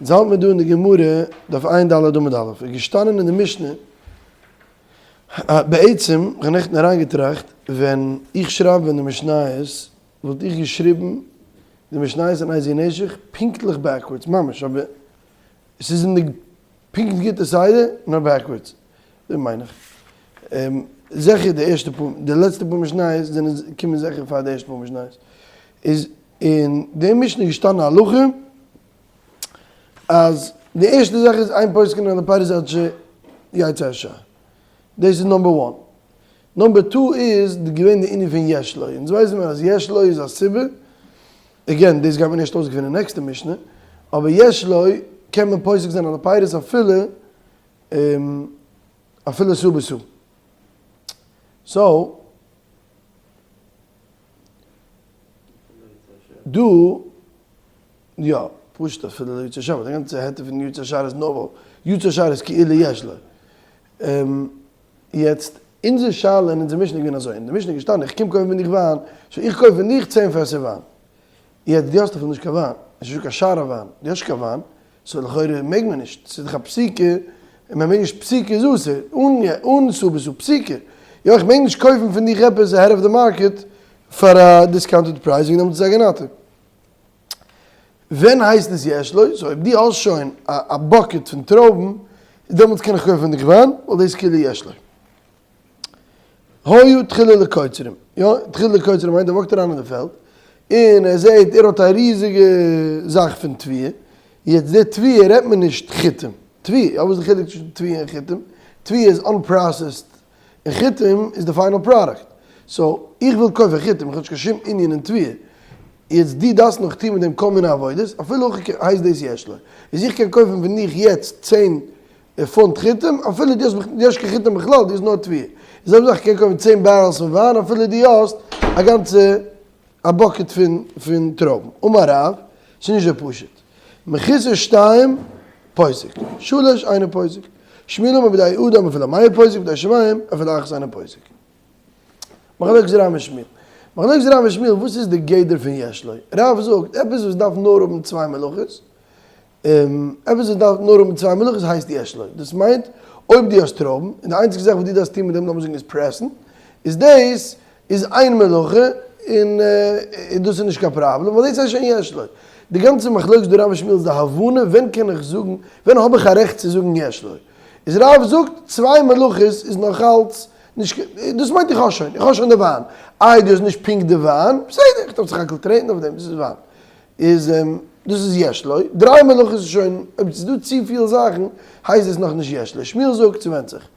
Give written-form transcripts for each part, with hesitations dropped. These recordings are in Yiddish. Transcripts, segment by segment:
אונז האלט מיר דא אין די גמרא, דף ע"ד עמוד א', איז געשטאנען אין די משנה, בעצם, איך האב נעכטן אריינגעטראכט, ווען איך שרייב ווען די משניות, וואלט איך געשריבן די משניות אין איזהו נשך פונקטליך backwards, ממש, אבער עס איז אין די פונקט גוטע סדר, נאר backwards, אזוי מיין איך. זיכער די ערשטע פאר, די לעצטע פאר משניות זענען קומען זיכער פאר די ערשטע פאר משניות. איז אין די משנה געשטאנען א הלכה אז די ערשטע זאך איז אין פוסקין על הפירות עד שיצא השער. דאס איז number one. number two איז געווען די ענין פון יש לו. אונז ווייסן מיר אז יש לו איז א סיבה, again דאס גייט מען ערשט אויסגעפינען נעקסטע משנה, אבער יש לו קען מען פוסק זיין על הפירות אפילו אפילו סאה בסאה. so דא יא, פשוט אפילו לא יצא השער, די גאנצע היתר פון יצא השער איז נאר ווייל יצא השער איז כאילו יש לו. יעצט, אונזער שאלה אין אונזער משנה איז געווען אזוי, אין די משנה איז געשטאנען איך קום קויפן פון דיך וויין, so איך קויף פון דיך צען פעסער וויין. יעצט דו האסט אפילו נישט קיין וויין, עס איז נישטא קיין שער אויף וויין, דו האסט נישט קיין וויין, so לכאורה מעג מען נישט, ס'איז דאך א פסיקה, און מען מעג נישט פסיקה איז אסור, אן אן סאה בסאה פסיקה, יא איך מעג נישט קויפן פון דיך עפעס ahead of the market פאר א discounted price וועגן דעם איז עס א גנאטע. ווען הייסט עס יש לו? so אויב דו האסט שוין א bucket פון טרויבן, דעמאלטס קען איך קויפן פון דיך וויין, ווייל דאס איז כאילו יש לו. היו תחילה לקוצרים, יא, תחילה לקוצרים מיינט ער walk ט אריין אין די פעלד, און ער זעט ער האט א ריזיגע זאך פון תבואה, יעצט די תבואה רעדט מען נישט חיטים, תבואה, יא וואס איז די חילוק צווישן תבואה און חיטים? תבואה איז unprocessed און חיטים איז די final product, so איך וויל קויפן חיטים, איך האב נישט קיין שום ענין אין תבואה, יעצט דו דארפסט נאך טון מיט דעם כל מיני עבודות, אפילו הכי הייסט דאס יש לו, איז איך קען קויפן פון דיך יעצט צען פונט חיטים, אפילו דו האסט נישט קיין חיטים בכלל, דו האסט נאר תבואה. די זעלבע זאך, איך קען קויפן צען barrels פון וויין אפילו דו האסט א גאנצע א bucket פון פון טרויבן. אמר רב, ס'איז נישט אזוי פשוט. מחוסר שתיים פוסק, שלש אינו פוסק. שמואל אמר בידי אדם אפילו מאה פוסק, בידי שמים אפילו אחת אינו פוסק. מחלוקת רב און שמואל. מחלוקת רב און שמואל, וואס איז די גדר פון יש לו? רב זאגט, עפעס וואס דארף נאר האבן צוויי מלאכות, עפעס וואס דארף נאר האבן צוויי מלאכות הייסט יש לו. דאס מיינט, אויב דו האסט טרויבן, און די איינציגסטע זאך וואס דו דארפסט טון מיט דעם לאמיר זאגן איז פרעסן, איז דאס איז איין מלאכה, און דאס איז נישט קיין פראבלעם, ווייל דאס הייסט שוין יש לו. די גאנצע מחלוקת דא רב און שמואל איז די הבנה, ווען קען איך זאגן, ווען האב איך א רעכט צו זאגן יש לו. איז רב זאגט, צוויי מלאכות איז נאכאלץ נישט, דאס מיינט איך האב שוין, איך האב שוין די וויין. איי דו האסט נישט פונקט די וויין, בסדר, איך דארף זיך הכל טרעטן אויף דעם, דאס איז וויין. איז דאס איז יש לו, דריי מלאכות איז שוין, אויב ס'איז דא צופיל זאכן הייסט עס נאכנישט יש לו, שמואל זאגט ס'ווענדט זיך,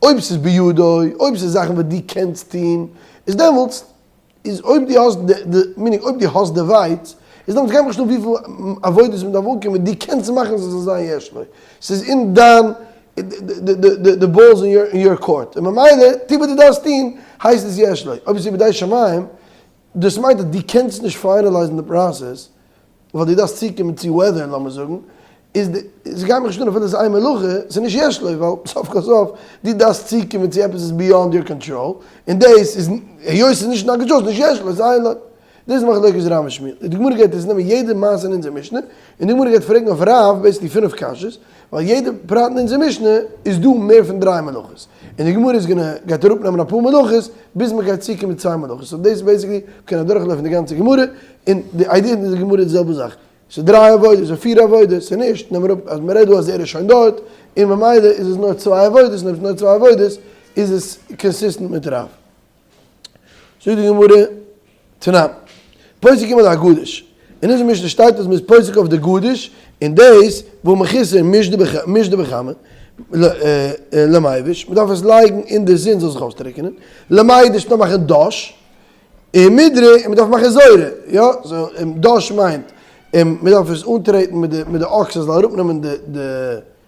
אויב ס'איז בידו, אויב ס'איז זאכן וואס דו קענסט טון, איז דעמאלטס איז אויב דו האסט די, meaning אויב דו האסט די ווייץ, איז דעמאלטס גייט מיך נישט אן וויפיל עבודות מ'דארף אנקומען, דו קענסט מאכן ס'זאל זיין יש לו, ס'איז אין דיין, די ball איז אין your court, און ממילא טו וואס דו דארפסט טון, הייסט עס יש לו, אויב עס איז בידי שמים, דאס מיינט אז דו קענסט נישט finalize ן די process, ווייל דו דארפסט צוקומען צו weather לאמיר זאגן, איז די, עס גייט מיך נישט אן אפילו עס איז איין מלאכה, עס איז נישט יש לו, ווייל סוף כל סוף דו דארפסט צוקומען צו עפעס איז beyond your control, און דאס איז, היות עס איז נישט אין דיין קאנטראל איז נישט יש לו, עס איז אין לו. דאס איז מחלוקת רב און שמואל. די גמרא גייט יעצט נעמען יעדע מעשה אין אונזער משנה, און די גמרא גייט פרעגן אויף רב basically פינף קשיות, ווייל יעדע פרט אין אונזער משנה איז דא מער פון דריי מלאכות, און די גמרא איז gonna גייט אראפ נעמען אפאר מלאכות ביז מען גייט צוקומען צוויי מלאכות, so דאס איז basically מ'קען אדורך לויפן די גאנצע גמרא, און די idea אין די גמרא איז די זעלבע זאך, ס'איז דריי עבודות און פיר עבודות, ס'איז נישט, נעם אראפ אז מ'רעדט דא אז ער איז שוין דארט, און ממילא איז עס נאר צוויי עבודות, און אויב ס'איז נאר צוויי עבודות איז עס consistent מיט רב. זאגט די גמרא, תנן, פוסקין על הגדיש, אין אונזער משנה שטייט אז מ'איז פוסק אויף די גדיש, און דאס והא מחוסר מישדא בחמה למיבש, מ'דארף עס לייגן אין די זון זאל זיך אויסטריקענען, למידש מ'דארף מאכן דש, און מידרי און מ'דארף מאכן זורה, יא, דש מיינט מ'דארף עס אנטרעטן מיט די אקס עס זאל אראפנעמען די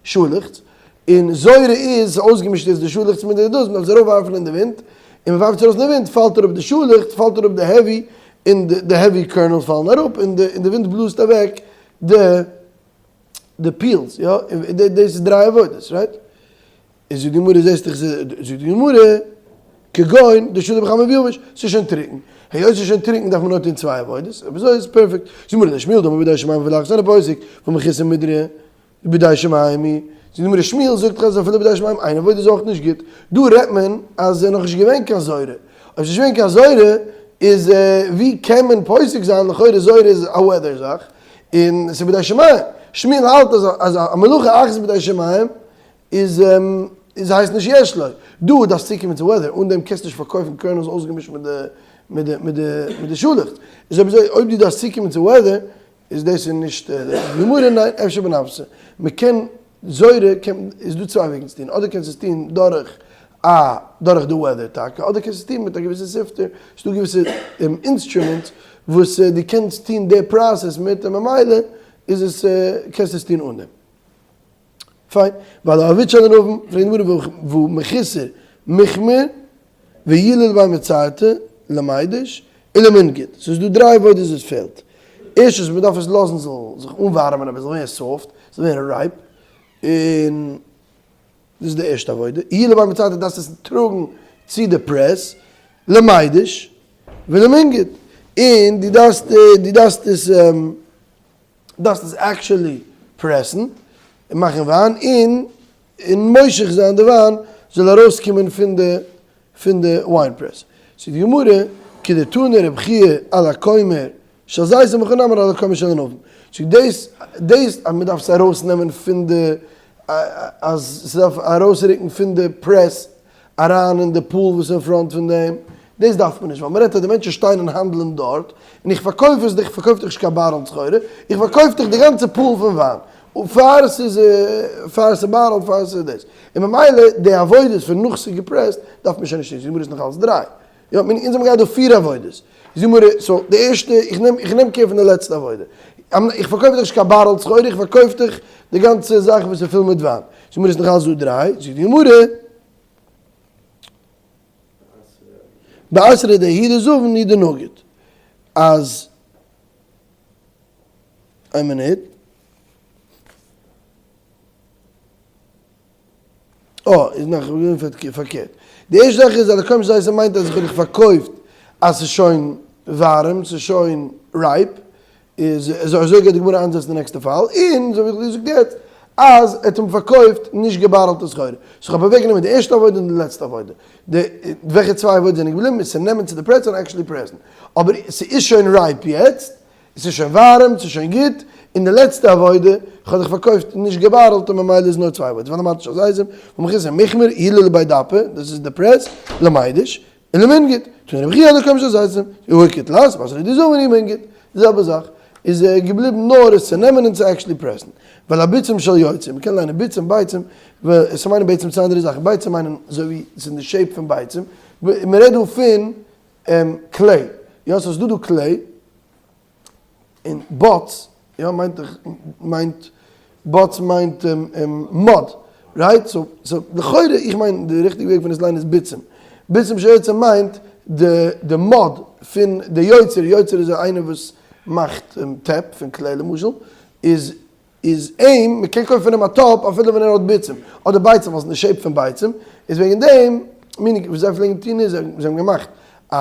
שאלעכץ, און זורה איז אויסגעמישט איז די שאלעכץ מיט די דאס, מ'דארף עס ארויפווארפן אין די ווינט, און מ'ווארפט עס ארויס אין די ווינט פאלט אראפ די שאלעכץ, פאלט אראפ די heavy, און די heavy kernels פאלן אראפ, און די ווינט בלאזט אוועק די די peels, יא, דאס איז דריי עבודות, right? איז זאגט די גמרא זעסט דאך זאגט די גמרא. כגון דשדי בחמא ויבש, ס'איז שוין טרוקן. היות ס'איז שוין טרוקן דארף מען נאר טון צוויי עבודות, אויב אזוי איז פערפעקט. זאגט גמרא לשמואל דאמר בידי שמים אפילו אחת אינו פוסק, והא מחוסר מדרא בידי שמים היא. זאגט גמרא שמואל זאגט דאך אז אפילו בידי שמים איין עבודה איז אויך נישט גוט. דא רעדט מען אז ס'איז נאכנישט געווען קיין זורה. אויב ס'איז נישט געווען קיין זורה איז ווי קען מען פוסק זיין, לכאורה זורה איז א weather זאך, און ס'איז בידי שמים. שמואל האלט אז א מלאכה אחת בידי שמים איז איז הייסט נישט יש לו. דו דארפסט צוקומען צו weather, אן דעם קענסטו נישט פארקויפן kernels אויסגעמישט מיט די מיט די מיט די מיט די שאלעכץ. איז אויב אזוי אויב דו דארפסט צוקומען צו weather איז דאס איז נישט די גמרא ניין אפשר בנפשה. מ'קען זורה קען איז דא צוויי וועגן צו טון אדער קענסטו עס טון דורך א דורך די weather טאקע אדער קענסטו עס טון מיט א געוויסע sifter ס'דא געוויסע instruments וואס דו קענסט טון די process מיט און ממילא איז עס קענסטו עס טון אן דעם. פיין, ועל העביד של ענבים, פרעגט די גמרא והא מחוסר מכמר ועיולי לבי מצרתא למידש ולמנגד, ס'איז דא דריי עבודות וואס פעלט, ערשטנס מען דארף עס לאזן זאל זיך אנווארעמען אביסל, זאל ווערן soft, זאל ווערן ripe, און דאס איז די ערשטע עבודה, עיולי לבי מצרתא דארפסט עס טראגן צו די press, למידש ולמנגד, און דו דארפסט דו דארפסט עס. דארפסט עס actually פרעסן און מאכן וויין און און מושך זיין די וויין זאל ארויסקומען פון די פון די wine press. זאגט די גמרא, כדתנא רב חייא על הכומר של זיתים הכי נמי על הכומר של ענבים. זאגט דאס דאס אז מען דארף עס ארויסנעמען פון די אז ס'דארף ארויסרוקן פון די press אריין אין די pool וואס איז אין front פון דעם, דאס דארף מען נישט, ווייל מ'רעדט אז די מענטשן שטייען און האנדלען דארט, און איך פארקויף עס דיך, איך פארקויף דיך נישט קיין barrel סחורה, איך פארקויף דיך די גאנצע pool פון וויין, פאר עס איז פאר עס איז bottled, פאר עס איז דאס, און ממילא די עבודות פון נאך ס'איז געפרעסט דארף מען שוין נישט טון, זאגט די גמרא איז נאך אלס דריי, יא, אונז האבן געהאט דא פיר עבודות, זאגט די גמרא, so די ערשטע, איך נעם איך נעם care פון די לעצטע עבודה, איך פארקויף דיך נישט קיין barrel סחורה, איך פארקויף דיך די גאנצע זאך וואס איז פול מיט וויין, זאגט די גמרא איז נאך אלס דא דריי, זאגט די גמרא, באתרא דההוא דזבין הוא דנגיד, אז, איין מינוט. אה, איז נאך געווען פארקערט. די ערשטע זאך איז אז די קוים זייער ס'מיינט אז איך האב דיך פארקויפט אז ס'איז שוין ווארעם, ס'איז שוין ripe, איז אזוי גייט די גמרא איינזעצן די נעקסטע פאל, און אזוי ווי איך האב געזאגט יעצט, אז ער האט אים פארקויפט נישט געבארעלטע סחורה. so כ'האב אוועקגענומען די ערשטע עבודה און די לעצטע עבודה. די וועלכע צוויי עבודות זענען געבליבן איז צו נעמען צו די press און actually פרעסן. אבער ס'איז שוין ripe יעצט, עס איז שוין ווארעם, עס איז שוין גוט, און די לעצטע עבודה, איך האב דיך פארקויפט נישט געבארעלט און ממילא איז נאר צוויי עבודות, ועל המטה של זיתים, ומחוסר מכמר, עיולי לבי דפא, דאס איז די press, למידש, און למנגד, תנא רבי חייא על הכומר של זיתים, והא כתלת, בתרא דזבין הוא מנגד, די זעלבע זאך, איז געבליבן נאר עס צו נעמען און צו actually פרעסן, ועל הביצים של יוצר, מען קען ליינען ביצים, ביצים, עס מיינען בעצם צוויי אנדערע זאכן, ביצים מיינען אזוי ווי עס איז אין די shape פון ביצים, מען רעדט דא פון clay, יא סאיז דא דא clay, און בוץ, יא מיינט דאך מיינט בוץ מיינט mud, right? so so לכאורה איך מיין די ריכטיגע וועג פון עס ליינען איז ביצים, ביצים שיוצר מיינט די די mud פון די יוצר, יוצר איז איינער וואס מאכט טעפ פון clay למשל, איז איז אים, מען קען קויפן פון אים א טאפ אפילו ווען ער האט ביצים, אדער ביצים ווייל ס'איז אין די shape פון ביצים, איז וועגן דעם, meaning וואס זיי פלעגן טון איז, זיי האבן געמאכט א,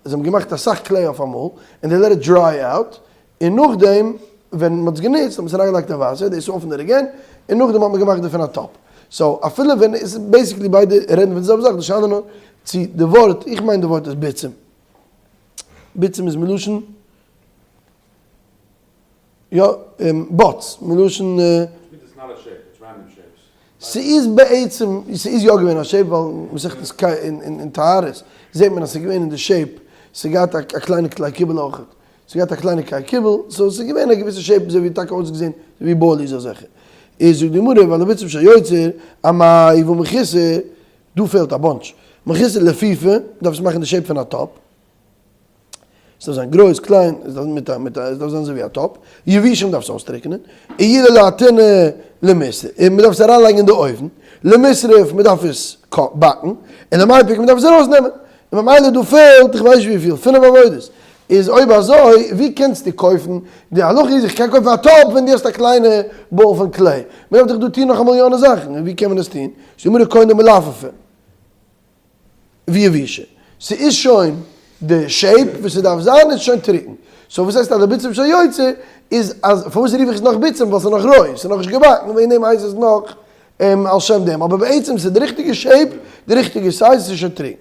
זיי האבן געמאכט אסאך clay אויפאמאל, און they let it dry out, און נאכדעם ווען מען האט עס גענוצט האט מען עס אריינגעלייגט אין וואסער, they softened it again, און נאכדעם האט מען געמאכט דערפון א טאפ. so אפילו ווען, עס איז basically ביידע רעדן פון די זעלבע זאך, די שאלה נאר צו די ווארט, איך מיין די ווארט איז ביצים, ביצים איז מלשון. יא, בוץ, מלשון. ס'איז בעצם, ס'איז יא געווען א shape ווייל מסכת ק אין טהרות זעט מען אז ס'איז געווען אין די shape, ס'האט געהאט א קליינע כלי קיבול אויכעט, ס'האט געהאט א קליינע כלי קיבול, so ס'איז געווען א געוויסע shape אזוי ווי טאקע אויסגעזען ווי באליס אזעלכע. איז זאגט די גמרא ועל הביצים של יוצר, אמאי והא מחוסר, דא פעלט א bunch, מחוסר לפיפה, דארף עס מאכן די shape פון א טאפ. עס דארף זיין גרויס, קליין, עס דארף מיט א מיט א, עס דארף זיין אזוי ווי א טאפ, יבשים דארף עס אויסטריקענען, עיולי לאתונא למישרף, און מען דארף עס אריינלייגן אין די אויוון, למישרף, מען דארף עס באקן, און למיפק, מען דארף עס ארויסנעמען, און ממילא דא פעלט איך ווייס נישט וויפיל, פינף עבודות, איז אויב אזוי ווי קענסטו קויפן, די הלכה איז איך קען קויפן א טאפ ווען דו האסט א קליינע ball פון clay, מען דארף דאך דא טון נאך א מיליאנע זאכן, און ווי קען מען עס טון, זאגט די גמרא כגון דמלפפי. ויבישה. ס'איז שוין די shape וואס ס'דארף זיין איז שוין טרוקן. so וואס הייסט על הביצים של יוצר איז אז פארוואס רוף איך עס נאך ביצים ווייל ס'איז נאך רוי ס'איז נאכנישט געבאקן וועגן דעם הייסט עס נאך על שם דעם אבער בעצם ס'איז די ריכטיגע shape די ריכטיגע size ס'איז שוין טרוקן.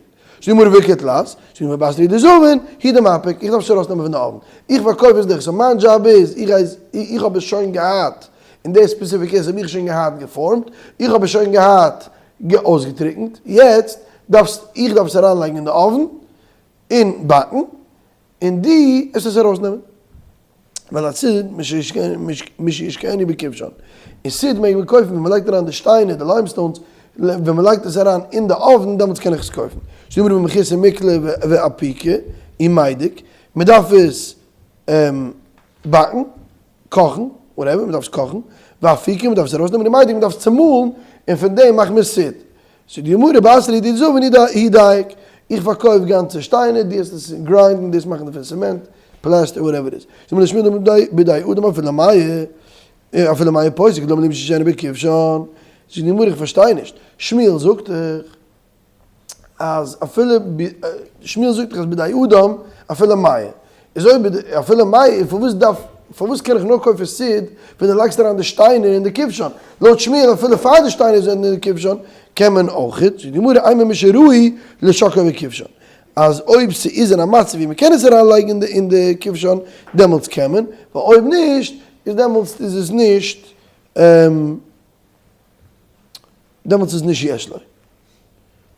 זאגט די גמרא והאי תלת, זאגט די גמרא בתרא דזבין הוא דמפיק איך דארף עס ארויסנעמען פון די oven איך פארקויף עס דיך so מיין דזשאב איז איך גיי איך האב עס שוין געהאט אין די specific case האב איך שוין געהאט געפארמט איך האב עס שוין געהאט אויסגעטריקנט, יעצט דארפסט, איך דארף עס אריינלייגן אין די oven און באקן, און דו עסט עס ארויסנעמען. ועל הסיד משישקענו בכבשן, און סיד מעג מען קויפן ווען מען לייגט אריין די שטיינער, די limestones, ווען מען לייגט עס אריין אין די oven דעמאלטס קען איך עס קויפן. זאגט די גמרא במכוסי מקלע ואפיקי ומידק, מען דארף עס באקן, קאכן, whatever, מ'דארף עס קאכן, ואפיקי, מ'דארף עס ארויסנעמען די מיידק, מ'דארף עס צומאלן, און פון דעם מאכט מען סיד. זאגט די גמרא, בתרא דזבין הוא דייק, איך פארקויף גאנצע שטיינער, דו העסט עס גריינדן, דו העסט מאכן דערפון cement, plaster, whatever איט איז. זאגט מען לשמואל בידי אדם אפילו מאה, אפילו מאה פוסק, למה לי משישקענו בכבשן. זאגט די גמרא, איך פארשטיי נישט, שמואל זאגט דאך, אז אפילו שמואל זאגט דאך אז בידי אדם אפילו מאה, איז אויב אפילו מאה פארוואס דארף פארוואס קען איך נאר קויפן סיד ווען דו לייגסט אריין די שטיינער אין די כבשן, לויט שמואל אפילו פאר די שטיינער זענען אין די כבשן קען מען אויכעט, זאגט די גמרא אימא משראוי לשקעו בכבשן, אז אויב ס'איז אין א מצב ווי מ'קען עס אריין לייגן אין די כבשן דעמאלטס קען מען, ווייל אויב נישט איז דעמאלטס איז עס נישט. דעמאלטס איז נישט יש לו.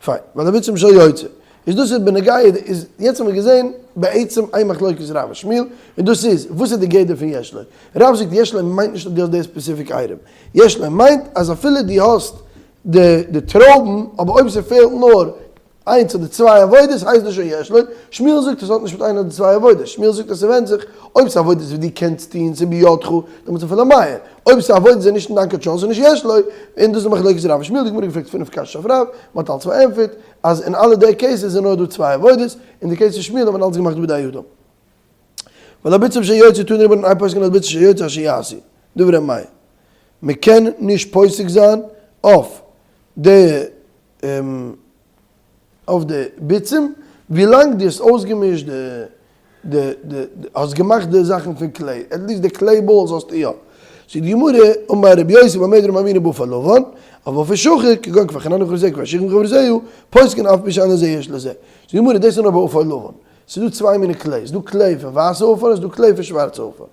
פיין, ווייל די ביצים של יוצר. איז דאס איז בנוגע איז יעצט האבן מיר געזען בעצם איין מחלוקת רב ושמואל, און דאס איז, וואס איז די גדר פון יש לו? רב זאגט יש לו מיינט נישט אז דו האסט די specific item. יש לו מיינט אז אפילו דו האסט די די טרויבן, אבער אויב ס'פעלט נאר איינס אדער צוויי עבודות הייסט דאס שוין יש לו, שמואל זאגט עס האט נישט מיט איין אדער צוויי עבודות, שמואל זאגט אז ס'ווענדט זיך אויב ס'איז עבודות וואס דו קענסט טון ס'איז בידך, דעמאלטס אפילו מאה, אויב ס'איז עבודות זענען נישט אין דיין קאנטראל ס'איז נישט יש לו, און דאס איז מחלוקת רב ושמואל, די גמרא געפרעגט פינף קשיות אויף רב, מ'האט אלץ פארענטפערט אז אין אלע די cases איז נאר דא צוויי עבודות, אין די case פון שמואל האט מען אלץ געמאכט בידי אדם. ועל הביצים של יוצר תנו רבנן אין פוסקין על ביצים של יוצר עד שיעשו, דברי מאיר. מ'קען נישט פוסק זיין אויף די. אויף די ביצים, ווילאנג דו האסט אויסגעמישט די די די האסט געמאכט די זאכן פון clay, at least די clay balls האסטו יא. זאגט די גמרא, אמר רבי יוסי במה דברים אמורים בעפר לבן, אבל בעפר שחור, כגון כפר חנניה וחברותיה כפר שיחין וחברותיה, פוסקין אף על פי שאין לזה יש לזה. זאגט די גמרא, דאס איז נאר בעפר לבן. ס'איז דא צוויי מיני clay, ס'איז דא clay פון ווייסע עפר און ס'איז דא clay פון שווארצע עפר.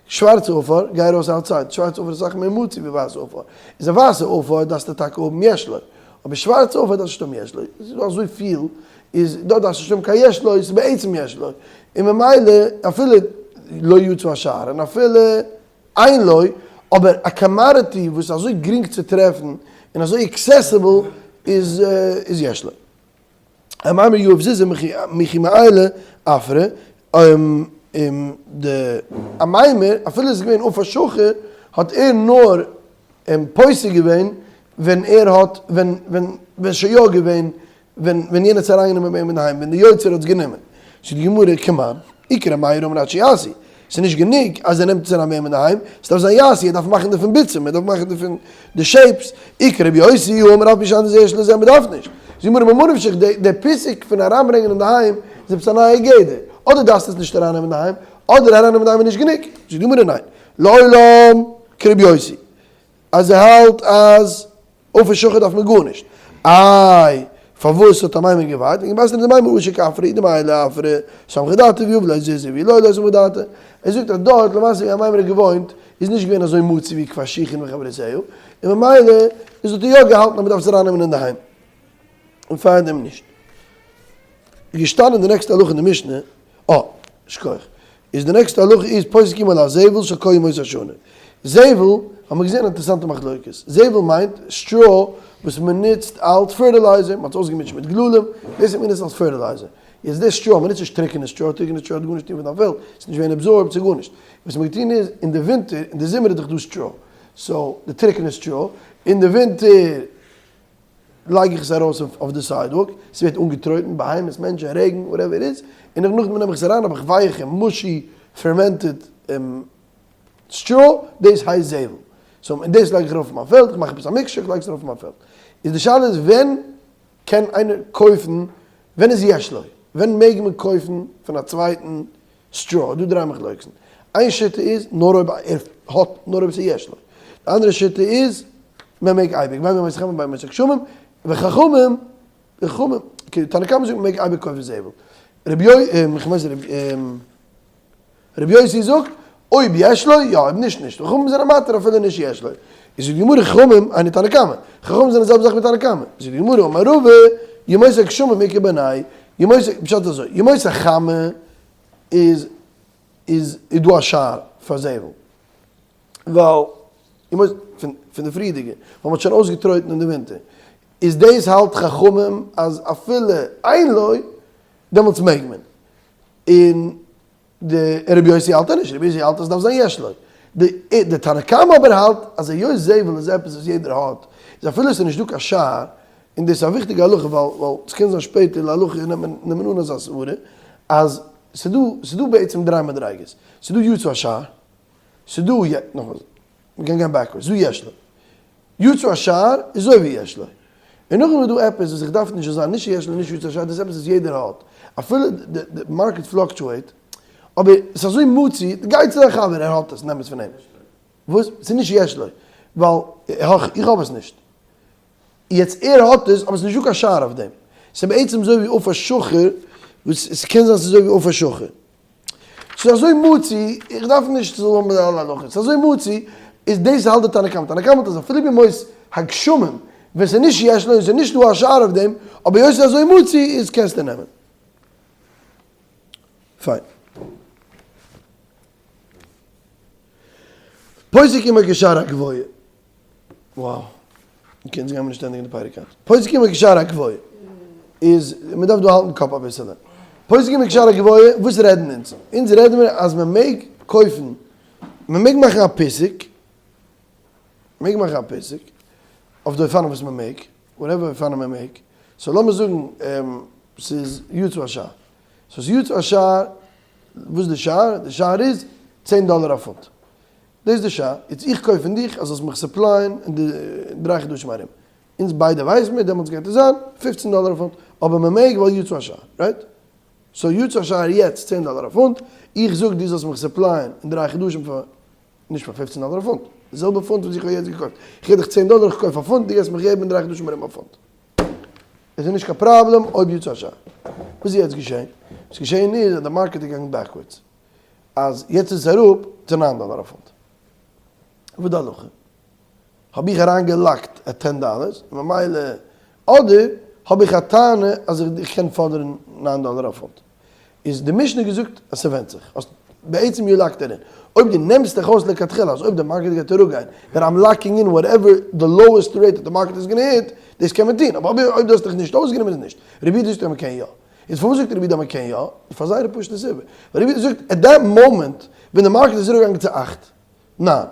שווארצע עפר, גיי ארויס outside, שווארצע עפר איז אסאך מער מצוי ווי ווייסע עפר. איז א ווייסע עפר דארפסטו טאקע האבן יש לו. אבער שווארצע עפר דארפסטו נישט האבן יש לו. עס איז דא אזוי פיל, איז דארט דארפסטו נישט האבן קיין יש לו, עס איז בעצם יש לו. און ממילא אפילו לא יצא השער און אפילו אין לו, אבער א commodity וואס איז אזוי גרינג צו טרעפן און אזוי accessible איז איז יש לו. אמימר יהיב זוזי מכי מעיילי עפרא, און די אמימר אפילו עס איז געווען עפר שחור האט ער נאר פוסק געווען ווען ער האט ווען ווען ווען שוין יא געווען ווען ווען יענער האט עס אריינגענומען ביי אים אינדערהיים ווען די יוצר האט עס גענומען. זאגט די גמרא כמאן איכא ר' מאיר אמר עד שיעשו, ס'איז נישט גענוג אז ער נעמט עס אריין ביי אים אינדערהיים, ס'דארף זיין יעשו, ער דארף מאכן דערפון ביצים, ער דארף מאכן דערפון די shapes, איכא רבי יוסי אמר אף על פי שאין לזה יש לזה, מ'דארף נישט. זאגט די גמרא ממה נפשך, די פסק פון אריינברענגען אינדערהיים איז עפעס א נייע גדר, אדער דארפסטו עס נישט ארייננעמען אינדערהיים, אדער ארייננעמען אינדערהיים איז נישט גענוג. זאגט די גמרא ניין, לעולם כרבי יוסי, אז ער האלט אז עפר שחור דארף מען גארנישט. איי פארוואס האט אמימר געווארט? וועגן בתרא דאמימר עשק עפרא אי דמעיילי עפרא סמכא דעתיה ויהיב ליה זוזי ואי לא לא סמכא דעתיה. ער זאגט אז דארט למעשה ווי אמימר האט געוואוינט איז נישט געווען אזוי מצוי ווי כפר שיחין וחברותיה און ממילא איז האט ער יא געהאלטן אז מען דארף עס ארייננעמען אינדערהיים און פארדעם נישט. איז געשטאנען די נעקסטע הלכה אין די משנה, אה, שכוח. איז די נעקסטע הלכה איז פוסקים על הזבל של כל ימות השנה. זבל, האבן מיר געזען א אינטערעסאנטע מחלוקת. זבל מיינט straw וואס מען נוצט אלץ fertilizer, מען האט עס אויסגעמישט מיט גללים, דאס האט מען גענוצט אלץ fertilizer. יעצט די straw, מען נוצט נישט טרוקענע straw, טרוקענע straw האט גארנישט טון פון דיין פעלד, ס'איז נישט געווען absorbed, ס'איז גארנישט. וואס מען האט געטון איז, אין די ווינטער, אין די זומער איז דאך דא straw, so די טרוקענע straw, אין די ווינטער, לייג איך עס ארויס אויף די sidewalk, ס'ווערט אנגעטרויטן, בהמות, מענטשן, רעגן, whatever איט איז, און נאכדעם נעם איך עס אריין האב איך ווייעכע mushy fermented straw, דאס הייסט זבל. so און דאס לייג איך ארויף אויף מיין פעלד, איך מאך עפעס א mixture, איך לייג עס ארויף אויף מיין פעלד. איז די שאלה איז ווען קען איינער קויפן. ווען איז יש לו? ווען מעג מען קויפן פון א צווייטן straw? דא דריי מחלוקת'ן. איין שיטה איז נאר אויב ער האט, נאר אויב ס'איז יש לו. די אנדערע שיטה איז מען מעג אייביג, בין בימות החמה בין בימות הגשמים, וחכמים, די חכמים, okay, תנא קמא זאגט מען מעג אייביג קויפן זבל. רבי יו, איך מיין ס'איז רבי יוסי זאגט, אויב יש לו, יא, אויב נישט, נישט. חכמים זענען מתיר אפילו נישט יש לו. איז זאגט די גמרא חכמים, היינו תנא קמא. חכמים זענען די זעלבע זאך ווי תנא קמא. זאגט די גמרא, אמר רבא, ימות הגשמים איכא בינייהו, ימות, פשט אזוי, ימות החמה איז איז איז דא א שער פאר זבל. ווייל ימות, פון פון די פריערדיגע, ווייל מ'האט שוין אויסגעטרויטן אין די ווינטער. איז דאס האלט חכמים אז אפילו אין לו, דעמאלטס מעג מען. און די רבי יוסי האלט נישט, רבי יוסי האלט אז ס'דארף זיין יש לו. די די תנא קמא אבער האלט אז היות זבל איז עפעס וואס יעדער האט, איז אפילו עס איז נישט דא קיין שער, און דאס איז א וויכטיגע הלכה ווייל ווייל ס'קען זיין שפעטער להלכה נעמט מען נעמט מען אן אזא סברה, אז ס'דא ס'דא בעצם דריי מדריגות, ס'דא יצא השער, ס'דא נאכאמאל, מ'קען גיין backwards, ס'דא יש לו. יצא השער איז אזוי ווי יש לו. און נאכדעם איז דא עפעס וואס איך דארף נישט זאל זיין נישט יש לו נישט יצא השער, דאס איז עפעס וואס יעדער האט, אפילו די market fluctuate, אבער עס איז אזוי מצוי, גיי צו דיין חבר ער האט עס, נעם עס פון אים. וואס? ס'איז נישט יש לו, ווייל איך האב עס נישט. יעצט ער האט עס, אבער עס איז נישטא קיין שער אויף דעם. ס'איז בעצם אזוי ווי עפר שחור, וואס ס'קען זיין ס'איז אזוי ווי עפר שחור. ס'איז אזוי מצוי, איך דארף נישט ס'זאל האבן אלע הלכות, ס'איז אזוי מצוי, איז דאס האלט די תנא קמא, תנא קמא האלט אז אפילו בימות הגשמים, ווען ס'איז נישט יש לו און ס'איז נישט דא א שער אויף דעם, אבער היות ס'איז אזוי מצוי, איז קענסטו נעמען. פיין. פוסק עמו כשער הגבוה. Wow. Okay, אונז גיימיר נישט ענדיגן די פרק היינט. פוסק עמו כשער הגבוה. איז, מען דארף דא האלטן קאפ אביסעלע. פוסק עמו כשער הגבוה, וואס רעדן אונז? אונז רעדן מיר אז מען מעג קויפן, מען מעג מאכן א פסק, מעג מאכן א פסק, אויף די אופנים וואס מען מעג, whatever אופנים מען מעג. So לאמיר זאגן, ס'איז יצא השער. So ס'איז יצא השער, וואס איז די שער? די שער איז צען דאלער א פונט. דאס איז די שער, יעצט איך קויף פון דיך אז זאלסט מיך supply ען אין די דריי חדשים ארום, אונז ביידע ווייסן מיר דעמאלטס גייט עס זיין פופצן דאלער א פונט, אבער מען מעג ווייל יצא השער, right? So יצא השער יעצט צען דאלער א פונט, איך זאג דו זאלסט מיך supply ען אין דריי חדשים פאר, נישט פאר פופצן דאלער א פונט, די זעלבע פונט וואס איך האב יעצט געקויפט, איך געב דיך צען דאלער איך קויף א פונט, דו גייסט מיך געבן אין דריי חדשים ארום א פונט. עס איז נישט קיין פראבלעם אויב יצא השער. וואס איז יעצט געשען? וואס איז געשען איז אז די market איז געגאנגען backwards. אז יעצט איז עס אראפ צו ניין דאלאר א פונט. וואס איז די הלכה? האב איך אריין גע lock ט at ten dollars ממילא אדער האב איך א טענה אז איך קען פאדערן ניין דאלאר א פונט? איז די משנה געזאגט אז ס'ווענדט זיך. האסט בעצם you locked in. אויב דו נעמסט דיך אויס לכתחילה אז אויב די market גייט אראפגיין then I'm locking in whatever the lowest rate די market איז gonna hit, דאס קען מען טון. אבער אויב דו האסט דיך נישט אויסגענומען איז נישט. רבי יהודה זאגט אז מ'קען יא. איז פארוואס זאגט רבי יהודה אז מען קען יא? פאר זייער א פשוטע סיבה, ווייל רבי יהודה זאגט at that moment ווען די market איז אראפגעגאנגען צו אכט, ניין,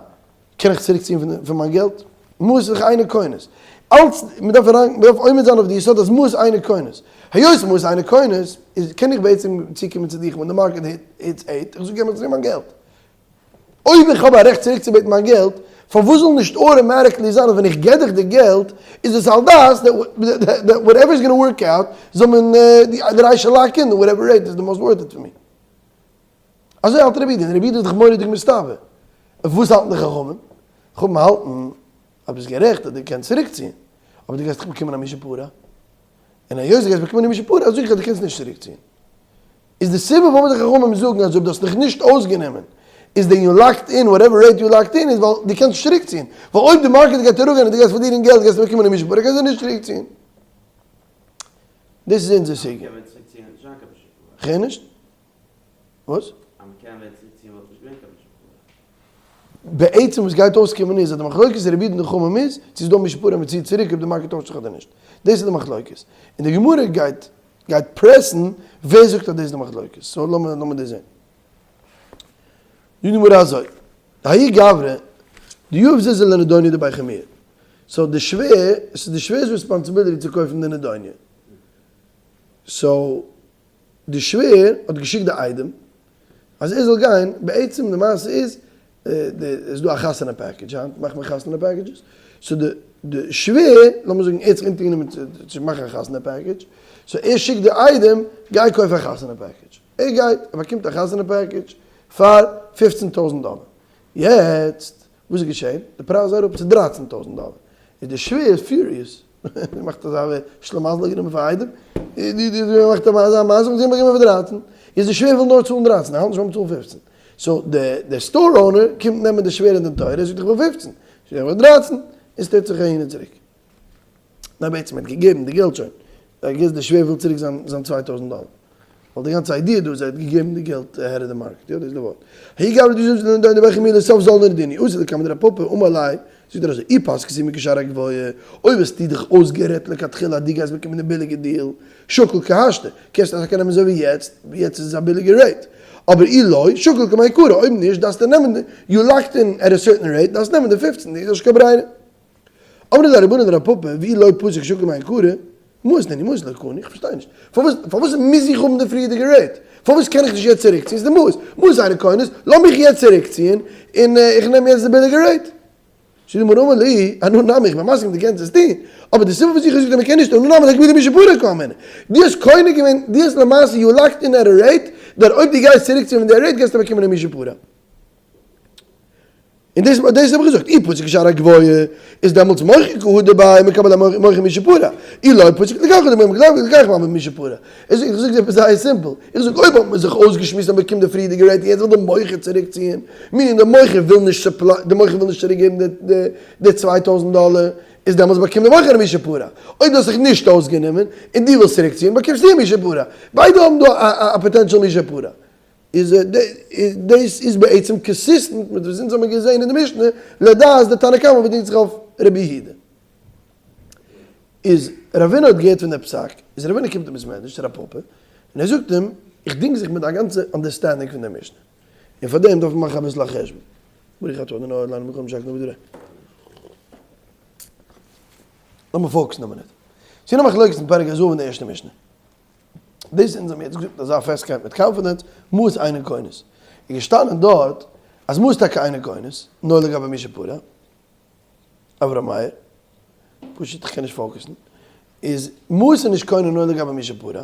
קען איך צוריק ציען פון מיין געלט? מעות איז דאך אינו כונס. אלץ, מען דארף אריין, מען דארף עומד זיין אויף די יסוד אז מעות אינו כונס. היות מעות אינו כונס, איז קען איך בעצם צוקומען צו דיך ווען די market hits eight, איך זאג געב מיר צוריק מיין געלט. אויב איך האב א רעכט צוריקצובעטן מיין געלט, פארוואס זאל נישט automatically זיין אז ווען איך געב דיך די געלט איז עס על דעת that whatever is gonna work out זאל מען that I should lock in whatever rate is the most worth it for me. אזוי האלט רבי יהודה, און רבי יהודה איז דאך מורא'דיג מסתבר. אויף וואס האלטן די חכמים? חכמים האלטן אז ביסט גערעכט אז דו קענסט צוריקציען, אבער דו גייסט דאך באקומען א מי שפרה. און היות דו גייסט באקומען א מי שפרה זאג איך אז דו קענסט נישט צוריקציען. איז די סיבה פארוואס די חכמים זאגן אז אויב דו האסט דיך נישט אויסגענומען איז then you locked in whatever rate you locked in איז ווייל דו קענסט נישט צוריקציען, ווייל אויב די market גייט אראפגיין און דו גייסט פארלירן געלט גייסטו באקומען א מי שפרה קענסטו נישט צוריקציען. דאס איז אונזער סוגיא. קען מען צוריקציען וועט נישט זיין קיין מי שפרה. כ'הער נישט. וואס? אז מ'קען ווען צוריקציען וואלט נישט געווען קיין מי שפרה. בעצם וואס גייט אויסקומען איז אז די מחלוקת רבי יהודה און די חכמים איז צו ס'איז דא מי שפרה און מ'ציעט צוריק אויב די market טוישט זיך אדער נישט. דאס איז די מחלוקת. און די גמרא גייט גייט פרעסן ווער זאגט אז דאס איז די מחלוקת. So לאמיר לאמיר דאס זען. זאגט די גמרא אזוי, ההוא גברא דיהיב זוזי לנדוניה דבי חמוה. So די שווער, עס איז די שווער'ס responsibility צו קויפן די נדוניה. So די שווער האט געשיקט די איידעם אז ער זאל גיין, בעצם די מעשה איז, די איז דא א חתונה package, היינט מאכט מען חתונה packages, so די די שווער, לאמיר זאגן ער האט זיך אונטערגענומען צו מאכן א חתונה package. so ער שיקט די איידעם, גיי קויף א חתונה package. ער גייט, ער באקומט א חתונה package פאר 15 טויזנט דאלער. יעצט, וואס איז געשען? די פרייז איז אראפ צו 13 טויזנט דאלער. איז די שווער furious, מאכט אזא שלמזל גענומען פאר איידעם, די מאכט אזא מזל, זיי האבן באקומען פאר 13, איז די שווער וויל נאר צאלן 13, ער האלט נישט ביים צאלן 15. so די store owner קומט נעמען די שווער אין דין תורה, ער זאגט איך וויל 15, זאגט ער איך וויל 13, און ס'טוט זיך אהין און צוריק. ניין בעצם ער האט געגעבן די געלט שוין, I guess די שווער וויל צוריק זיין זיין 2000 דאלער, ווייל די גאנצע idea דא איז ער האט געגעבן די געלט ahead of the market, יא דאס איז די ווארט. ההוא גברא דאס איז די וועלכע מילה סוף זאל נאר דיני, אתא לקמיה דרב פפא אמר ליה, זאגט ער אזוי, אי פסקת עמי כשער הגבוה, אויב האסטו דיך אויסגערעדט לכתחילה אז דו גייסט באקומען די ביליגע deal, שקול כי השתא, קענסטו טאקע נעמען אזוי ווי יעצט, יעצט איז עס א ביליגע rate, אבער אי לא, שקול כמעיקרא, אויב נישט דארפסטו נעמען, you locked in at a certain rate, דארפסט נעמען די 15, דו האסט נישט קיין ברירה. אמרי ליה רבנן לרב פפא, ואי לא פסק שקול כמעיקרא, מעות נינהו מעות לא קני, איך פארשטיי נישט, פארוואס פארוואס מוז איך האבן די פריערדיגע rate? פארוואס קען איך נישט יעצט צוריקציען? ס'איז די מעות, מעות אינו קונה, לאמיך יעצט צוריקציען און איך נעם יעצט די ביליגע rate. זאגט די גמרא אמר ליה, אנא נמי, איך בין מסכים דו קענסט עס טון, אבער די סיבה וואס איך האב געזאגט אז מ'קען נישט, אנא נמי להגבולי משפרא קאמינא, דו האסט קונה געווען, דו האסט למעשה you locked in at a rate, דער אויב דו גייסט צוריקציען פון די rate גייסטו באקומען א משפרא. און דאס דאס האב איך געזאגט, אי פסק כשער הגבוה איז דעמאלטס מוכר קא הדר ביה מקבל מוכר משפרא, אי לא פסק לוקח הדר ביה מקבל לוקח משפרא. איך זאג עפעס זייער simple, איך זאג אויב האט מען זיך אויסגעשמועסט אז מען באקומט די פריערדיגע rate און יעצט וויל די מוכר צוריק ציען, meaning די מוכר וויל נישט supply, די מוכר וויל נישט צוריק געבן די די 2000 דאלער, איז דעמאלטס באקומט די מוכר משפרא. אויב דו האסט זיך נישט אויסגענומען און דו ווילסט צוריק ציען באקומסטו משפרא. ביידע האבן דא א potential משפרא. איז דאס איז בעצם consistent מיט וואס אונז האבן געזען אין די משנה, לדעת די תנא קמא וואס דינגט זיך אויף רבי יהודה. איז רבינא האט געהערט פון די פסק, איז רבינא קומט אין בית מדרש צו רב פפא, און ער זאגט אים, איך דינג זיך מיט דיין גאנצע understanding פון די משנה, און פאר דעם דארף מען מאכן אביסל א חשבון. ברוך אתה אדוני אלוהינו מלך העולם שהכל נהיה בדברו. לאמיר focus ן א מינוט. ס'איז דא מחלוקת אין פרק הזהב אין די ערשטע משנה. דאס אונז האבן יעצט געזאגט מיט אזא פעסטקייט מיט confidence, מעות אינן קונות. איז געשטאנען דארט אז מעות טאקע אינן קונות, נאר לגבי מי שפרע, אברהם מאיר, פשוט איך קען נישט focus ן, איז מעות איז נישט קונה נאר לגבי מי שפרע,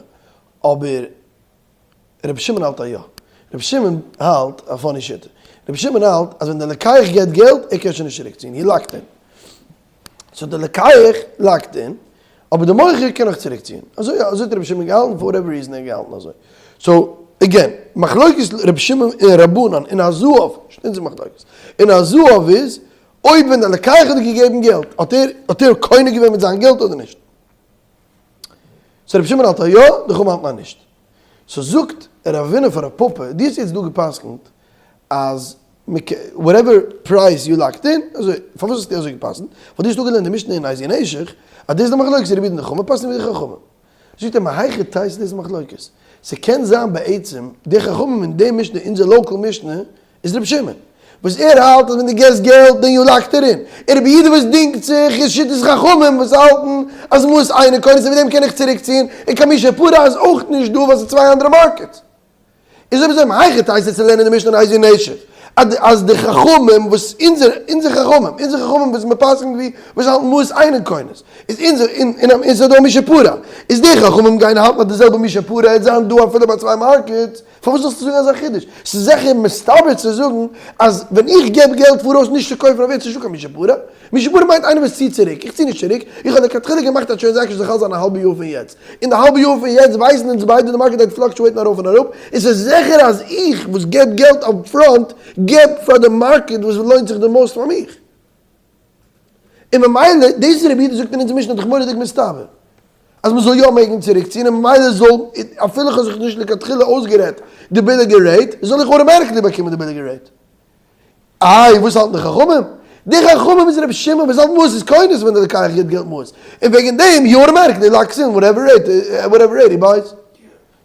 אבער רבי שמעון האלט אז יא. רבי שמעון האלט א funny שיטה. רבי שמעון האלט אז ווען דער לוקח געבט געלט, ער קען שוין נישט צוריקציען, he locked in. so דער לוקח locked in, אבער דער מוכר קען נאך צוריקציען. אזוי אזוי האט רבי שמעון געהאלטן, for whatever reason ער האט געהאלטן אזוי. so, again, מחלוקת רבי שמעון און רבנן אין הזהב, נישט אונזער מחלוקת, אין הזהב איז, אויב ווען דער לוקח האט געגעבן געלט, האט ער האט ער קונה געווען מיט זיין געלט אדער נישט. so רבי שמעון האלט אז יא, די חכמים האלטן אז נישט. so זאגט רבינא פאר רב פפא, דו האסט יעצט דא גע'פסק'נט אז whatever price you locked in, אזוי, פארוואס האסטו אזוי גע'פסק'נט? ווייל דו האסט אפגעלערנט די משנה אין איזהו נשך, אז דאס איז די מחלוקת רבי יהודה און די חכמים, פסק'נט ווי די חכמים. זאגט ער מהיכי תיתי דאס איז מחלוקת? ס'קען זיין בעצם די חכמים אין די משנה, אונזער local משנה, איז רבי שמעון, וואס ער האלט אז ווען דו געסט געלט then you locked in, און רבי יהודה וואס דינגט זיך איז שיטת חכמים וואס האלטן אז מעות אינן קונות און מיט דעם קען איך צוריקציען, און קיין מי שפרע איז אויך נישט דא ווייל ס'איז צוויי אנדערע markets. איז אויב אזוי מהיכי תיתי צו לערנען די משנה אין איזהו נשך אז די חכמים וואס אונזער אונזער חכמים אונזער חכמים וואס מ'פסק'נט ווי וואס האלטן מעות אינן קונות איז אונזער און און ס'איז דא מי שפרע איז די חכמים גייען האלטן אז די זעלבע מי שפרע העט זיין דא אפילו ביי צוויי markets פארוואס זאלסטו זאגן אזא חידוש? ס'איז זיכער מסתבר צו זאגן אז ווען איך געב געלט פאראויס נישט צו קויפן אויף יעצט איז נישטא קיין מי שפרע. מי שפרע מיינט איינער וואס ציט צוריק, איך צי נישט צוריק, איך האב לכתחילה געמאכט א transaction זאל חל זיין א האלבע יאר פון יעצט, און די האלבע יאר פון יעצט ווייסן אונז ביידע די market גייט fluctuate ן ארויף און אראפ, און ס'איז זיכער אז איך וואס געב געלט up front געב פאר די market וואס לוינט זיך די most פאר מיך. און ממילא, דאס וואס רבי יהודה זאגט אין אונזער משנה איז דאך מורא'דיג מסתבר, אז מ'זאל יא מעגן צוריקציען, און ממילא זאל, אפילו איך האב זיך נישט לכתחילה אויסגערעדט די ביליגע rate, זאל איך automatically באקומען די ביליגע rate. איי, וואס האלטן די חכמים? די חכמים איז רבי שמעון וואס האלט מעות איז קונות ווען די לוקח גיבט געלט מעות, און וועגן דעם he automatically locks in whatever rate, whatever rate he buys.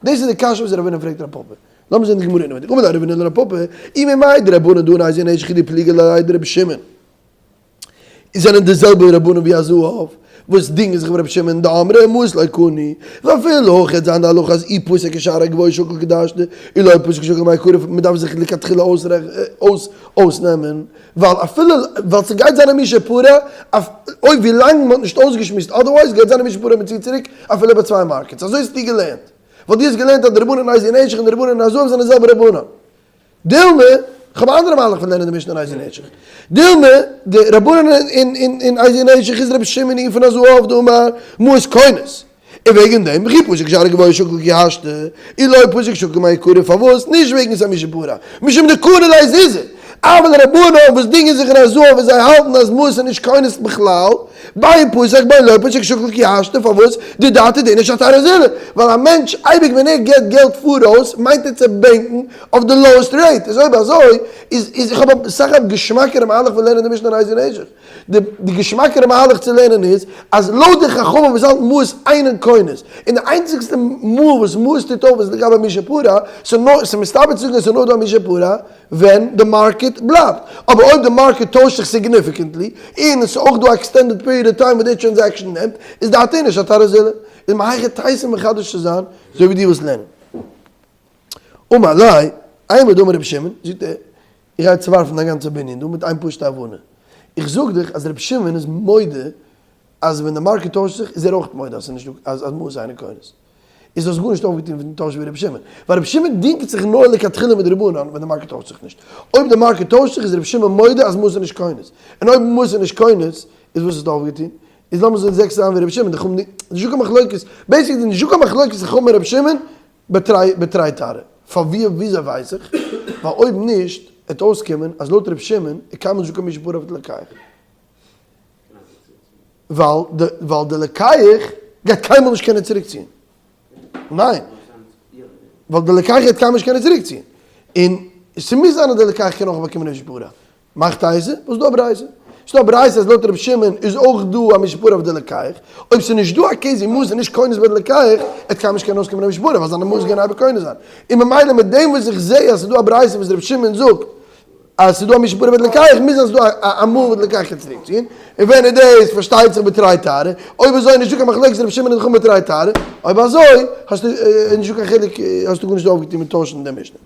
דאס איז די קשיא וואס רבינא פרעגט רב פפא. לאמיר זען די גמרא אינעווייניג. אמר ליה רבינא לרב פפא, אי ממאי דרבנן דהא אין איזהו נשך הוא דפליגי עליה דרבי שמעון. זענען די זעלבע רבנן ווי הזהב. וואס דינגען זיך מיט רבי שמעון דאמרי מעות לא קנו, ואפילו הכי וועט זיין די הלכה אז אי פסק כשער הגבוה שקל כדהשתא אי לא פסק שקל מעיקרא מען דארף זיך לכתחילה אויסנעמען ווייל אפילו ווייל ס'גייט זיין א מי שפרע אויב ווילאנג מען האט נישט אויסגעשמועסט otherwise גייט זיין א מי שפרע מען ציט צוריק אפילו ביי צוויי markets אזוי האסטו געלערנט ווייל דו האסט געלערנט אז די רבנן איזהו נשך און די רבנן אין הזהב זענען די זעלבע רבנן. דילמא, איך האב א אנדערע מהלך פון לערנען די משנה אין איזהו נשך. דילמא, די רבנן אין איזהו נשך איז רבי שמעון היא פון הזהב דאמר מעות קונות. און וועגן דעם, וכי פסק כשער הגבוה שקול כי השתא, אי לא פסק שקול מעיקרא, פארוואס? נישט וועגן ס'איז א מי שפרע, משום דקני ליה זוזי. אבל רבנן וואס דינגען זיך אין הזהב און זיי האלטן אז מעות איז נישט קונות בכלל, בין פסק בין לא פסק שקול כי השתא, פארוואס? דדעתיה דאיניש אתר זילא, ווייל א מענטש אייביג ווען ער געבט געלט פאראויס מיינט ער צו בענקן אויף די lowest rate, איז אויב אזוי איז איז איך האב אסאך א געשמאקערע מהלך פון לערנען די משנה אין איזהו נשך, די די געשמאקערע מהלך צו לערנען איז אז לויט די חכמים וואס האלטן מעות אינן קונות, און די איינציגסטע מאל וואס מעות טוט אויף איז לגבי מי שפרע, ס'נאר ס'מסתבר צו זאגן אז ס'נאר דא א מי שפרע ווען די market בלייבט, אבער אויב די market טוישט זיך significantly, און עס איז אויך דא א extended period of time וואס די transaction נעמט, איז דעתיה נישט אתר זילא, איז מהיכי תיתי מחדש צו זיין אזוי ווי דו ווילסט לערנען. אמר ליה, אימר דאמר רבי שמעון, זאגט ער, איך גיי צוווארפן דיין גאנצע בנין דא מיט איין פשוטע הבנה, איך זאג דיך אז רבי שמעון איז מודה אז ווען די market טוישט זיך איז ער אויך מודה אז ס'איז נישט דא אז מעות אינן קונות, איז דאס גארנישט אויפגעטון פון טוישן ווי רבי שמעון, ווייל רבי שמעון דינגט זיך נאר לכתחילה מיט די רבנן ווען די market טוישט זיך נישט, אויב די market טוישט זיך איז רבי שמעון מודה אז מעות איז נישט קונות, און אויב מעות איז נישט קונות איז וואס האסטו אויפגעטון? איז לאמיר זאגן זעקס זיין ווי רבי שמעון, די חכמים נישטא קיין מחלוקת, basically נישטא קיין מחלוקת חכמים און רבי שמעון, בתרי תרעא, פאר ווי וויאזוי ווייס איך? ווייל אויב נישט וועט אויסקומען אז לויט רבי שמעון איז קיינמאל נישטא קיין מי שפרע אויף די לוקח. ווייל די ווייל די לוקח גייט קיינמאל נישט קענען צוריקציען. ניין. ווייל די לוקח גייט קיינמאל נישט קענען צוריקציען. און ס'מוז זיין אז די לוקח קען אויך באקומען א מי שפרע. מאכט אייזער, וואס איז דא א ברייתא? ס'איז דא א ברייתא אז לויט רבי שמעון איז אויך דא א מי שפרע אויף די לוקח, אויב ס'איז נישט דא א case ווי מעות איז נישט קונות ביי די לוקח, עט קיינמאל נישט קענען אויסקומען א מי שפרע ווייל זיינע מעות גייען אייביג קונה זיין, און ממילא מיט דעם וואס איך זעה אז ס'איז דא א ברייתא וואס רבי שמעון זאגט אז ס'איז דא א מי שפרע ביי די לוקח, מוז זיין ס'איז דא א מאל וואס די לוקח קען צוריק ציען, און ווען איז דאס? פארשטייט זיך בתרי תרעא, אויב אזוי איז נישטא קיין מחלוקת רבי שמעון און חכמים בתרי תרעא, אויב אזוי האסטו נישטא קיין חילוק האסטו גארנישט אויפגעטון מיט טוישן די משנה.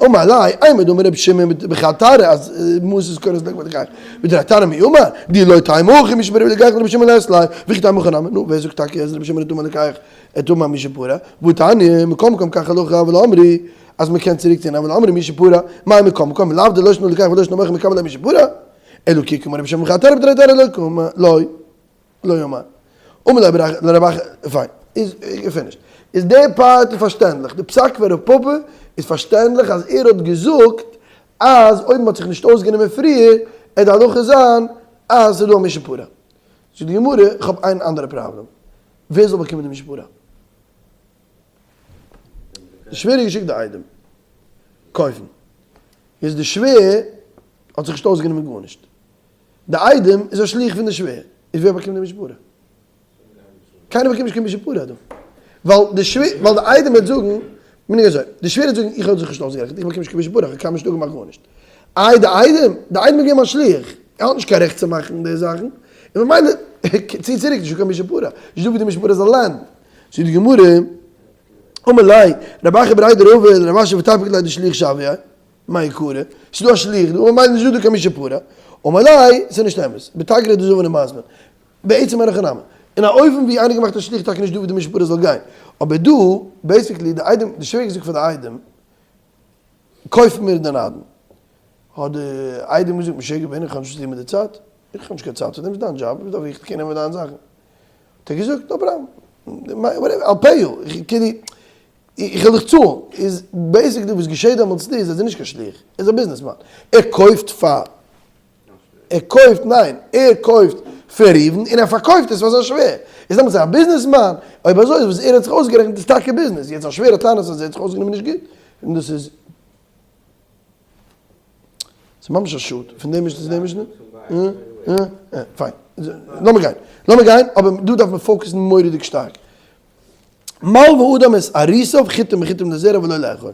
אמר ליה, אימר דאמר רבי שמעון בחד תרעא אז מעות איז קונות לגבי לוקח, בתרי תרעא מי אמר, דאי לא תימא הכי מי שפרע לוקח לרבי שמעון לית ליה, וכי תימא הכי נמי, נו ווער זאגט טאקע אז רבי שמעון האט אמר לוקח את אמר מי שפרע, והתניא, מכל מקום כך הלכה אבל אמרי אז מען קען צוריק ציען אבל אמרי מי שפרע, מאי מכל מקום, לאו דלא שנא לוקח ולא שנא מוכר מקבל ליה מי שפרע, אלא כי קאמר רבי שמעון בחד תרעא בתרי תרעא לא קאמר, לא. לא יאומן. אמר ליה לרב אחא, פיין, איז געפינישט. איז די part איז פארשטענדליך, די פסק פון רב פפא איז פארשטענדליך אז ער האט געזאגט אז אויב מ'האט זיך נישט אויסגענומען פריער עט די הלכה זיין אז ס'איז דא א מי שפרע. זאגט די גמרא, איך האב איין אנדערע פראבלעם, ווער זאל באקומען די מי שפרע? די שווער האט געשיקט די איידעם קויפן, איז די שווער האט זיך נישט אויסגענומען גארנישט, די איידעם איז א שליח פון די שווער, איז ווער באקומט די מי שפרע? קיינער באקומט נישט קיין מי שפרע דא, ווייל די שווער, ווייל די איידעם וועט זאגן, מנהג אזוי, די שווער וועט זאגן איך האב זיך נישט אויסגערעכנט, איך באקום נישט קיין מי שפרע, איך האב קיינמאל נישט אפגעמאכט גארנישט. איי די איידעם? די איידעם איז געווען מיין שליח, ער האט נישט קיין רעכט צו מאכן די זאכן, און ממילא צי צוריק, נישטא קיין מי שפרע, נישטא ווי די מי שפרע זאל landen. זאגט די גמרא, אמר ליה, רב אחא בריה דרבא לרב אשי ותפק ליה דשליח שויה, מאי קרא? ס'איז דא א שליח דא, ממילא נישט דא דא קיין מי שפרע. אמר ליה, ס'איז נישט אמת. בתגרי דזבין ומזבין. בעצם אין הכי נמי. אין א אופן ווי איינער געמאכט א שליח טאקע נישט דא ווי די מי שפרע זאל גיין. אבער דא, basically, די איידעם, די שווער האט געזאגט פאר די איידעם, קויף מיר די נדן. האט די איידעם געזאגט, משוגע בין איך, איך האב נישט וואס צו טון מיט די צייט. איך האב נישט קיין צייט פאר דעם, ס'איז דיין דזשאב, וואס דארף איך קענען מיט דיין זאכן. האט ער געזאגט, no problem. Whatever, I'll pay you. איך כאילו, איך וועל דיך צאלן, איז basically וואס געשעט דעמאלטס איז אז ער איז נישט קיין שליח, ער איז א ביזנעסמאן, ער קויפט פאר, ער קויפט, ניין, ער קויפט פון ראובן און ער פארקויפט עס פאר זיין שווער, איז דעמאלטס ער א ביזנעסמאן, אויב אזוי איז וואס ער האט זיך אויסגערעכנט איז טאקע ביזנעס, יעצט זיין שווער האט טענות אז ער האט זיך אויסגענומען נישט גוט, און דאס איז, ס'איז ממש א שאד, פון דעם משנה צו דעם משנה, פיין, לאמיר גיין, לאמיר גיין, אבער דא דארף מען focus ן מורא'דיג שטארק. מלוה אדם את אריסו חיטים וחיטים לזרע ולא לאכול.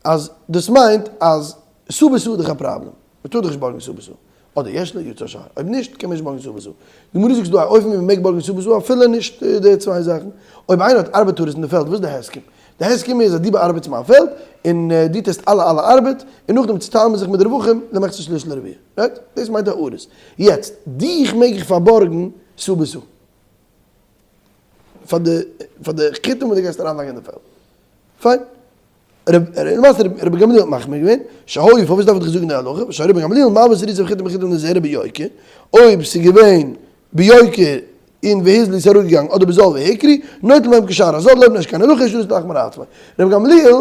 אז דאס מיינט אז סאה בסאה איז דאך א פראבלעם. מ'טאר דאך נישט בארגן סאה בסאה. אדער יש לו יצא שאר, אויב נישט קען מען נישט בארגן סאה בסאה. די גמרא זאגט ס'איז דא א אופן ווי מ'מעג בארגן סאה בסאה אפילו נישט די צוויי זאכן, אויב איינער האט ארבעטארס אין די פעלד וואס איז די הסכם? די הסכם איז אז דו באארבעטסט מיין פעלד און דו טוסט אלע אלע ארבעט און נאכדעם צוטיילן מיר זיך מיט די רווחים למחצה שליש לרביע, right? דאס מיינט א אריס. יעצט, דיך מעג איך פארבארגן סאה בסאה. פאר די פאר די חיטים וואס דו גייסט אריינלייגן אין די פעלד. פיין. למעשה רבי גמליאל האט מחמיר געווען, שהיו פארוואס דארף איך דיך זאגן די הלכה, שהיו רבי גמליאל מלוה את אריסו חיטים בחיטים לזרע ביוקר, אויב ס'איז געווען ביוקר און והוזלו איז אראפגעגאנגען אדער בזול והיקרו, נוטל מהם כשער הזול לא נישט קיין הלכה איז שלא להחמיר עצמו. רבי גמליאל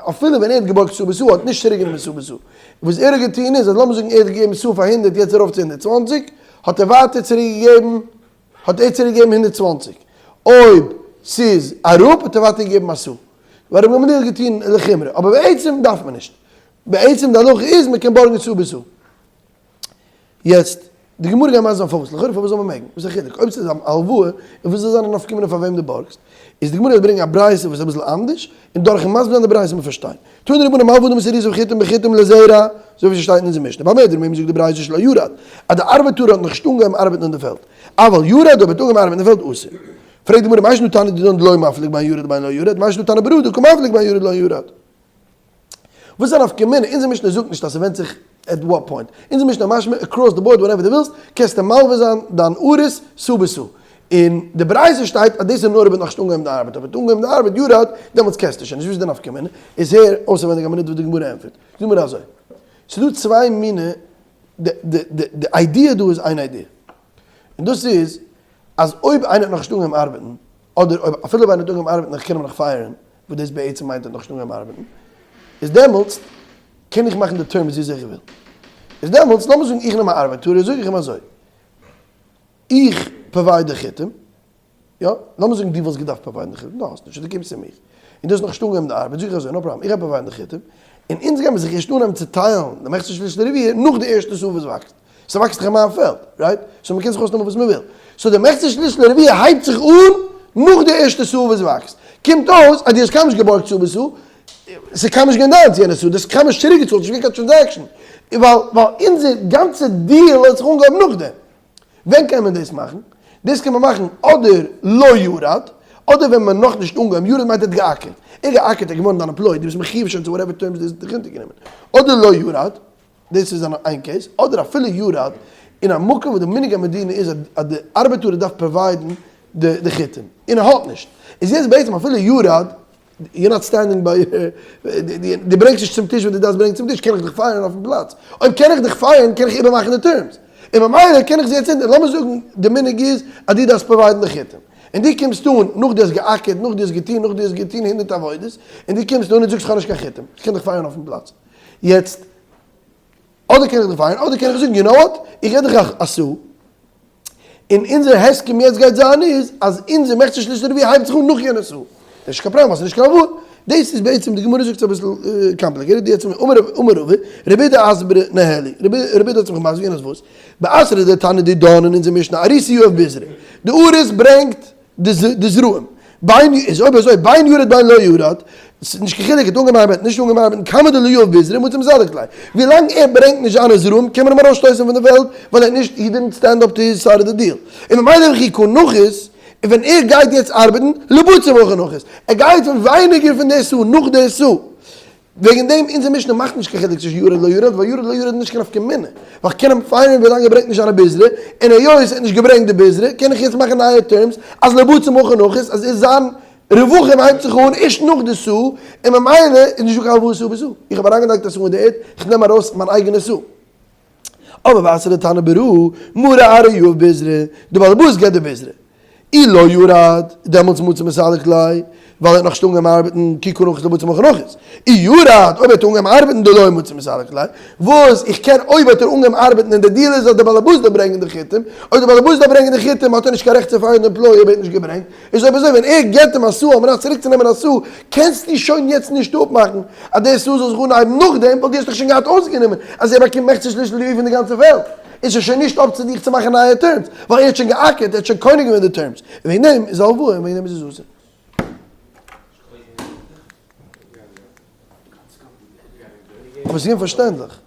אפילו ווען ער האט געבארגט סאה בסאה האט נישט צוריק גענומען סאה בסאה. וואס ער האט געטון איז אז לאמיר זאגן ער האט געגעבן סאה פאר הונדערט יעצט ארויף צו 120 האט ער ווייטער צוריק געגעבן האט ער צוריק געגעבן 120 אויב ס'איז אראפ האט ער ווייטער געגעבן א סאה. ווייל רבי גמליאל האט געטון לחומרא, אבער בעצם דארף מען נישט, בעצם די הלכה איז מען קען בארגן סאה בסאה. יעצט, די גמרא גייט מסביר זיין פארוואס, לכאורה פארוואס זאל מען מעגן, וואס איז די חילוק, אויב ס'איז א הלוואה, און וואס זאל זיין א נפקא מינה פאר וועם דו בארגסט, איז די גמרא גייט ברענגען א ברייתא וואס איז אביסל אנדערש, און דורכן מסביר זיין די ברייתא וועט מען פארשטיין. תנו רבנן מלוה אדם את אריסו חיטים בחיטים לזרע, אזוי ווי ס'שטייט אין אונזער משנה, במה דברים אמורים זאגט די ברייתא שלא ירד, אז די ארבעטאר האט נאכנישט אנגעהויבן ארבעטן אין די פעלד, אבל ירד אויב ער האט אנגעהויבן ארבעטן אין די פעלד אסור. פרעגט די גמרא מאי שנא תנא דידן דלא מפליג בין ירד ובין לא ירד, מאי שנא תנא ברא דקא מפליג בין ירד לא ירד. וואס איז א נפקא מינה? אונזער משנה זאגט נישט אז ס'ווענדט זיך at what point. אונזער משנה משמע across the board whatever דו ווילסט, קענסטו מלווה זיין דיין אריס סאה בסאה. אין די ברייתא שטייט אז דאס איז נאר אויב ער האט נאכנישט אנגעהויבן די ארבעט, אויב ער האט אנגעהויבן די ארבעט ירד, דעמאלטס קענסטו שוין נישט. וואס איז די נפקא מינה? איז הער אויסעווענדיג א מינוט וואס די גמרא ענטפערט. זאג מיר אזוי, ס'איז דא צוויי מיני, די idea דא איז איין idea, און דאס איז אז אויב איינער האט נאכנישט אנגעהויבן ארבעטן, אדער אויב אפילו אויב איינער האט אנגעהויבן ארבעטן איך קען אים נאך fire ן, וואס דאס בעצם מיינט ער האט נאכנישט אנגעהויבן ארבעטן, איז דעמאלטס קען איך מאכן די terms וויאזוי איך וויל. איז דעמאלטס לאמיר זאגן איך נעם א ארבעטאר, זאג איך אים אזוי, איך provide די חיטים, יא, לאמיר זאגן דו וואלסט געדארפט provide ן די חיטים, דו האסט נישט, דו קומסט צו מיר, און דו האסט נאכנישט אנגעהויבן די ארבעט, זאג איך אזוי, no problem, איך גיי provide ן די חיטים, און אונז גיימיר זיך ערשט אנהייבן צו טיילן די מחצה שליש לרביע נאך די ערשטע סאה וואס וואקסט. ס'וואקסט דאך אין מיין פעלד, right? so מ'קען זיך אויסנעמען וואס מ'וויל. so די מחצה שליש לרביע הייבט זיך אן נאך די ערשטע סאה וואס וואקסט. קומט אויס אז דו האסט קיינמאל נישט געבארגט סאה בסאה, ס'איז קיינמאל נישט געווען דיינס יענע סאה, דו האסט קיינמאל נישט צוריקגעצאלט, נישט געווען קיין transaction. ווייל ווייל אונזער גאנצע deal האט זיך אנגעהויבן נאכדעם. ווען קען מען דאס מאכן? דאס קען מען מאכן אדער לא ירד, אדער ווען מען נאכנישט אנגעהויבן, ירד מיינט ער האט געאקערט, ער האט געאקערט ער איז געווארן דיין employee, דו ביסט מחיוב שוין צו whatever terms דו האסט דיך אונטערגענומען. אדער לא ירד. דאס איז איין case, אדער אפילו ירד, אין א מקום וואו די מנהג המדינה איז אז די ארבעטארער דארף provide ן די חיטים, און ער האט נישט, איז יעצט בעצם אפילו ירד, you're not standing by, דו ברענגסט נישט צום טיש וואס דו דארפסט ברענגען צום טיש, קען איך דיך fire ן אויפן פלאץ, אויב קען איך דיך fire ן קען איך איבערמאכן די terms, און ממילא קען איך זיי יעצט אונטער, לאמיר זאגן די מנהג איז אז דו דארפסט provide ן די חיטים, און דו קומסט אן נאך דו האסט געאקערט, נאך דו האסט געטון, נאך דו האסט געטון הונדערט עבודות, און דו קומסט אן און זאגסט איך האב נישט קיין חיטים, איך קען דיך fire ן אויפן פלאץ. יעצט, אדער קען איך דיך fire ן, אדער קען איך זאגן, you know what, איך געב דיך א סאה, און אונזער הסכם יעצט גייט זיין איז, אז אונזער מחצה שליש לרביע הייבט זיך אן נאך יענע סאה. דאס איז נישט קיין פראבלעם, ווייל ס'איז נישט קיין הלוואה. דאס איז בעצם, די גמרא זאגט עס אביסל complicated, יעצט אמר רבא, רב אידי אסברה ניהליה, רב אידי האט זיך מסביר געווען אז וואס? באתרא דתנא דידן אין אונזער משנה, אריסא יהיב בזרא, די אריס ברענגט די זרעים, בין איז אויב אזוי בין ירד בין לא ירד, ס'איז נישט קיין חילוק האט אנגעהויבן ארבעטן נישט אנגעהויבן ארבעטן כמה דלא יהיב בזרא מצי מסלק ליה, ווילאנג ער ברענגט נישט זיינע זרעים קען מען אים ארויסשטויסן פון די וועלט ווייל ער האט נישט he didn't stand up to his side of the deal, און ממילא וכי קא נחית, און ווען ער גייט יעצט ארבעטן לבצר מהכא נחית, ער גייט פון ווייניגער פון די סאה נאך די סאה. וועגן דעם אונזער משנה מאכט נישט קיין חילוק צווישן ירד לא ירד, ווייל ירד לא ירד איז נישט קיין נפקא מינה, ווייל כ'קען אים fire ן ווילאנג ער ברענגט נישט זיינע בזרא, און היות ער האט נישט געברענגט די בזרא, קען איך יעצט מאכן נייע terms אז לבצר מהכא נחית, אז איז זיין רווחים הייבט זיך אן ערשט נאך די סאה, און ממילא איז נישטא קיין הלוואה סאה בסאה. איך האב אריינגעלייגט א סאה אין די ערד, כ'נעם ארויס מיין אייגענע סאה. אבער בתרא דתנא ברא, מרא ארעא יהיב בזרא, די בעל הבית געבט די בזרא. אי לא ירד, דעמאלטס מצי מסלק ליה, ווייל ער האט נאכנישט אנגעהויבן ארבעטן, כי קא נחית לבצר מהכא נחית. אי ירד, אויב ער האט אנגעהויבן ארבעטן דלא מצי מסלק ליה, וואס איך קען אויב האט ער אנגעהויבן ארבעטן און די deal איז אז די בעל הבית דארף ברענגען די חיטים, אויב די בעל הבית דארף ברענגען די חיטים האט ער נישט קיין רעכט צו fire ן די employee אויב ער האט נישט געברענגט, איז אויב אזוי ווען ער געבט אים א סאה על מנת צוריקצונעמען א סאה, קענסטו שוין יעצט נישט אפמאכן אז די סאה זאל זיך אנהייבן נאכדעם, ווייל דו האסט דאך שוין געהאט אויסגענומען אז ער באקומט מחצה שליש לרביע פון די גאנצע וועלט, איז עס שוין נישט up צו דיך צו מאכן נייע terms, ווייל ער האט שוין געאקערט, ער האט שוין קונה געווען די terms, און וועגן דעם איז הלוואה און וועגן דעם איז עס אסור. אבער עס איז געווען פארשטענדליך.